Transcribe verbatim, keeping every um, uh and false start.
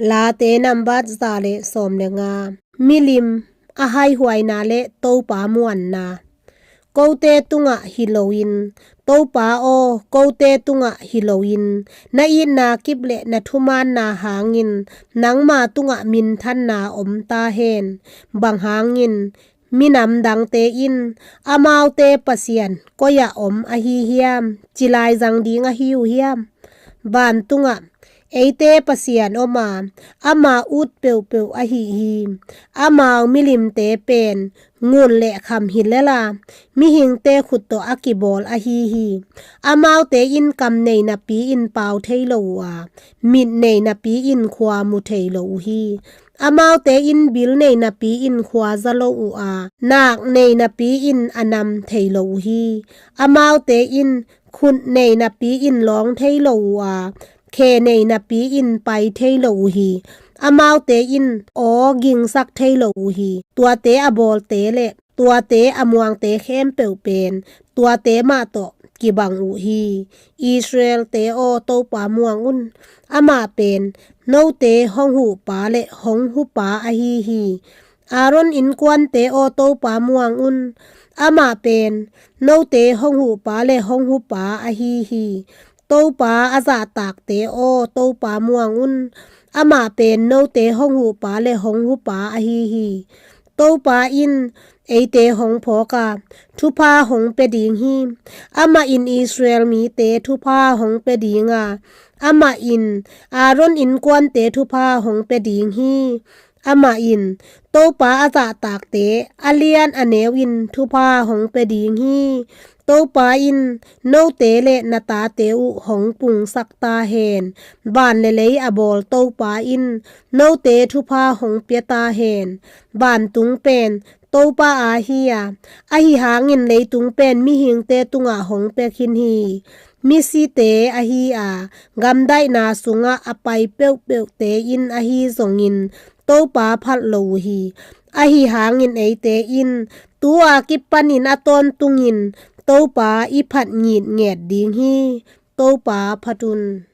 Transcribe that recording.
Late nambat za le sawm le nga. Milim a haihuaina le Topa muanna. Kote tungah hi loin, Topa aw, kote tungah hi loin, na itna kip le na thumaanna hangin nangma tungah minthanna om ta hen. Bang hangin minam dangte in, amaute Pasian koi-ah om ahi hiam, ci laizang ding ahi uh hiam? Vantungah eite Pasian om a, ama ut peuhpeuh ahi hi. Amau milimte pen ngun le kham hi lela, mihingte khut tawh a kibawl ahi hi. Amaute in kam nei napi-in pau thei lo uh a, mit nei napi-in khua mu thei lo uh hi. Amaute in bil nei napi-in khua za lo uh a, nak nei napi-in a nam thei lo uh hi. Amaute in khut nei napi-in lawng thei lo uh a, khe nei napi-in pai thei lo uh hi. Amaute in aw gingsak thei lo uh hi. Tuate a bawlte le tuate a muangte khempeuh pen tuate mah tawh kibang uh hi. Israelte aw, Topa muang un. Amah pen note hong huhpa le hong hupa ahi hi. Aaron innkuante aw, Topa muang un. Amah pen note hong huhpa le hong hupa ahi hi. Topa a zahtakte aw, Topa muang un. Amah pen note hong huhpa le hong hupa ahi hi. Topa in eite hong phawk a, thupha hong pia ding hi. Amah in Israel mite thupha hong pia ding a, amah in Aaron innkuante thupha hong pia ding hi. Amah in Topa a zahtakte a lian a neu in thupha hong pia ding hi. Topa in note le na tate uh hong pungsak ta hen. Van le lei a bawl Topa in note thupha hong pia ta hen. Vantung pen Topa aa hi a, ahi hangin leitung pen mihingte tungah hong pia khin hi. Misite ahi a, gamdaihna sungah a pai peuhpeuhte in ahi zongin Topa phalh lo uh hi. Ahi hangin eite in tu-a kipanin a tawntungin Topa i phat ngitnget ding hi. Topa phat un.